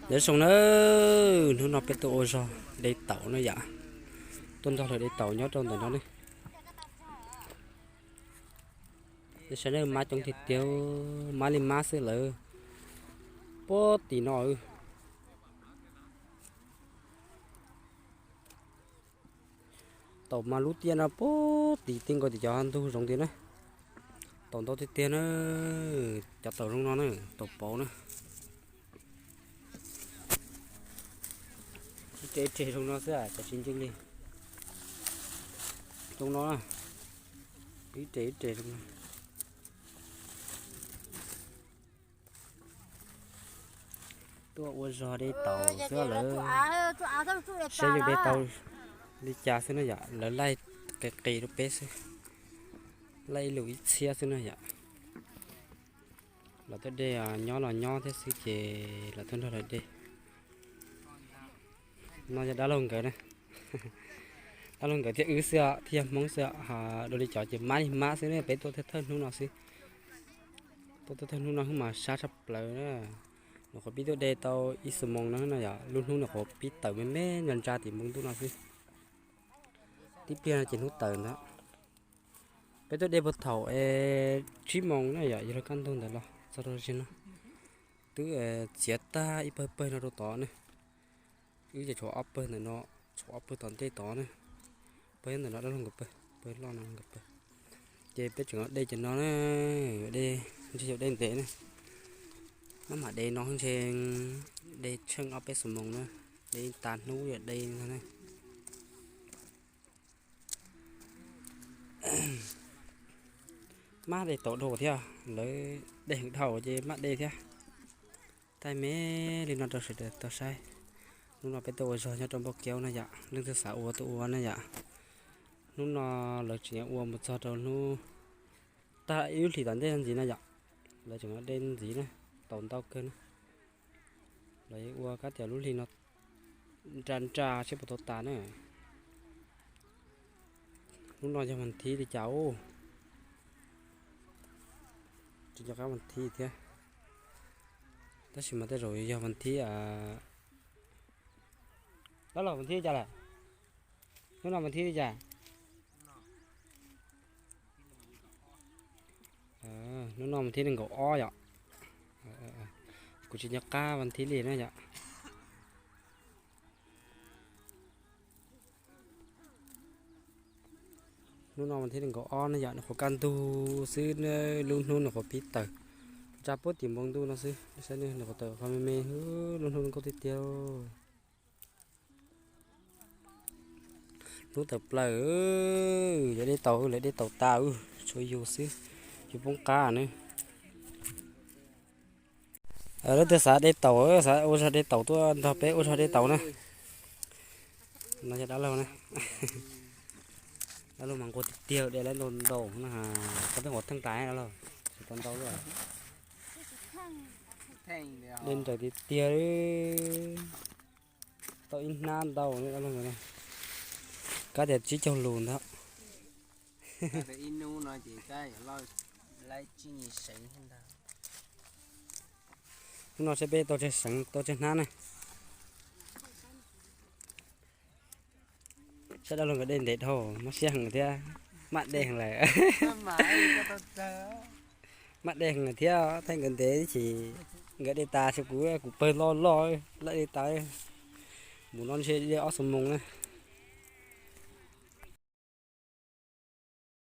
Nyob zoo na, hnub no peb tuaj ua zog de taum na yom. Tuaj nrog lawv de taum nyob rau ntawm no ne. Saib na, mab coob tiag tiag, mab li mab xwb lawm. Puag tim no. Taum mas lub tiaj no puag tim ti nkaus tim cov ntug zoov tiag na. Taum ntau tiag tiag na. Cov taum zoo no na, taum pauv na. Ib re ib re zoo no xwb, cov tsis ntseeg li. Zoo no, ib re ib re zoo no. Tuaj ua zog de taum xwb lawm. Saib yus de tau li cas xwb na yom, lawv laij qis qis rau peb xwb. Laij ib lus ib txhiab xwb na yom. Lawv tuaj de, nyob los nyob thiab xwb ces lawv tuaj nrog lawv de. No yog dab laug nkawd na. Dab laug nkawd thiab wb xwb os, thiab yog Hmoob xwb os. Dua li cov ces mab li mab xwb ne, peb tuaj thawj thawj hnub no xwb. Tuaj thawj thawj hnub no xwb mas sab tshaj plaws na. Nyuam qhuav pib tuaj de tau ib xuab moos no no yom, lub hnub nyuam qhuav pib tawm me me ntsa ntsa tim npoo ntuj no xwb. Tib pliag no ces hnub tawm ntag. Peb tuaj de puag thaum tsib moos na yom, yog lub kaj ntug ntawd los txog rau zaum no. Twb txiav tag ib pawg pawg no rau tod ne. Wb ces tshuav ob pawg ntawm no, tshuav ob pawg tom ntej tod ne. Pawg ntawm no dab laug nkawd pawg, pawg loj no nkawd pawg. Ces peb tseem de cov no na, de, ntshe yuav de ntev na. Maj mam de no ntshe de tsheej ob peb xuab moos na, de tas hnub yuav de ntag na. Maj de tau dhau thiab, lawv de heev dhau ces maj de thiab. Thaij me li no rau sawv daws tau saib. Hnub no peb tuaj ua zog nyob rau Npauj Keub na yom, leej twg xav ua tuaj ua na yom. Hnub no lawv tseem ua mus txog rau hnub tag ib lub hlis tom ntej ntxiv na yom. Lawv tseem de ntxiv na, tau ntau kawg na. Lawv ua kab tias lub hli no nra nra seb puas tau tas na. Hnub no yog vas thib li cas ub? Tsis nco qab vas thib thiab, tab sis mas tej zaum yog vas thib. Dab laug, vas thib li cas lawm? Hnub no vas thib li cas? Hnub no vas thib nees nkaum ob yom. Kuv tsis nco qab vas thib li na yom. Hnub no vas thib nees nkaum ob na yom, nws qhuav kaj ntug xwb, lub hnub nws qhuav pib tawm nra puag tim npoo ntuj no xwb. Saib nws qhuav tawm qhov me me, lub hnub nkauj tiag tiag. Hnub tawm plaws, yuav de taus, lawv de taus tas, tshuav yus xwb, yus poob qab na. Leej twg xav de taus, xav ua zog de taus tuaj nrog peb ua zog de taus na. No yog dab laug na. Dab laug mas nquag tiag tiag, de lawv ntau ntau na. Koj twb nquag theej tas dab laug, tsis tau ntau lawm. De nrawm tiag tiag li. Tau ib hnab ntau dab laug na. Kab tias tsib caug lus ntag. Hnub no saib peb tau tsawg seev, tau tsawg hnab na. Saib dab laug nkawd de ntev dhau, mob siab heev thiab, maj de heev lawm. Maj de heev thiab, thaij nkawd ntev ces nkawd de tas, kuv, kuv pawg loj loj, lawv de tas. Mus no ntshe de ob xuab moos na.